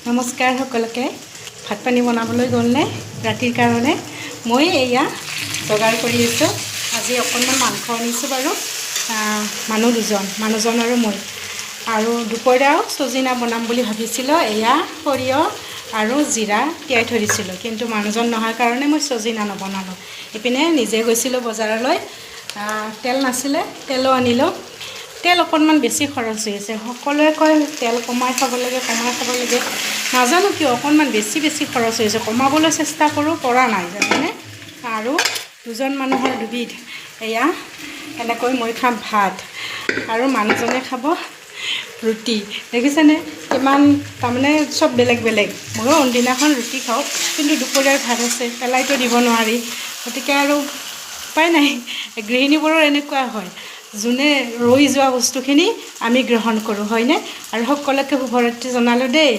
নমস্কাৰ সকলোকে। ভাত পানী বনাবলৈ গ'লনে ৰাতিৰ কাৰণে? মই এয়া যোগাৰ কৰি আছোঁ। আজি অকণমান মাংস আনিছোঁ বাৰু। মানুহ দুজন, মানুহজন আৰু মই। আৰু দুপৰীয়াও চজিনা বনাম বুলি ভাবিছিলোঁ। এয়া সৰিয়হ আৰু জিৰা তিয়াই থৈ দিছিলোঁ, কিন্তু মানুহজন নোহোৱাৰ কাৰণে মই চজিনা নবনালোঁ। ইপিনে নিজে গৈছিলোঁ বজাৰলৈ। তেল নাছিলে, তেলো আনিলোঁ। তেল অকণমান বেছি খৰচ হৈ আছে। সকলোৱে কয় তেল কমাই খাব লাগে, কমাই খাব লাগে। নাজানো কিয় অকণমান বেছি বেছি খৰচ হৈছে। কমাবলৈ চেষ্টা কৰোঁ, পৰা নাই, জানেনে? আৰু দুজন মানুহৰ দুবিধ। এয়া এনেকৈ মই খাম ভাত আৰু মানুহজনে খাব ৰুটি। দেখিছেনে, কিমান তাৰমানে চব বেলেগ বেলেগ। ময়ো অইনদিনাখন ৰুটি খাওঁ, কিন্তু দুপৰীয়াৰ ভাত আছে, পেলাইতো দিব নোৱাৰি। গতিকে আৰু উপায় নাই। গৃহিণীবোৰৰ এনেকুৱা হয়, যোনে ৰৈ যোৱা বস্তুখিনি আমি গ্ৰহণ কৰোঁ, হয়নে? আৰু সকলোকে শুভৰাত্ৰি জনালোঁ দেই।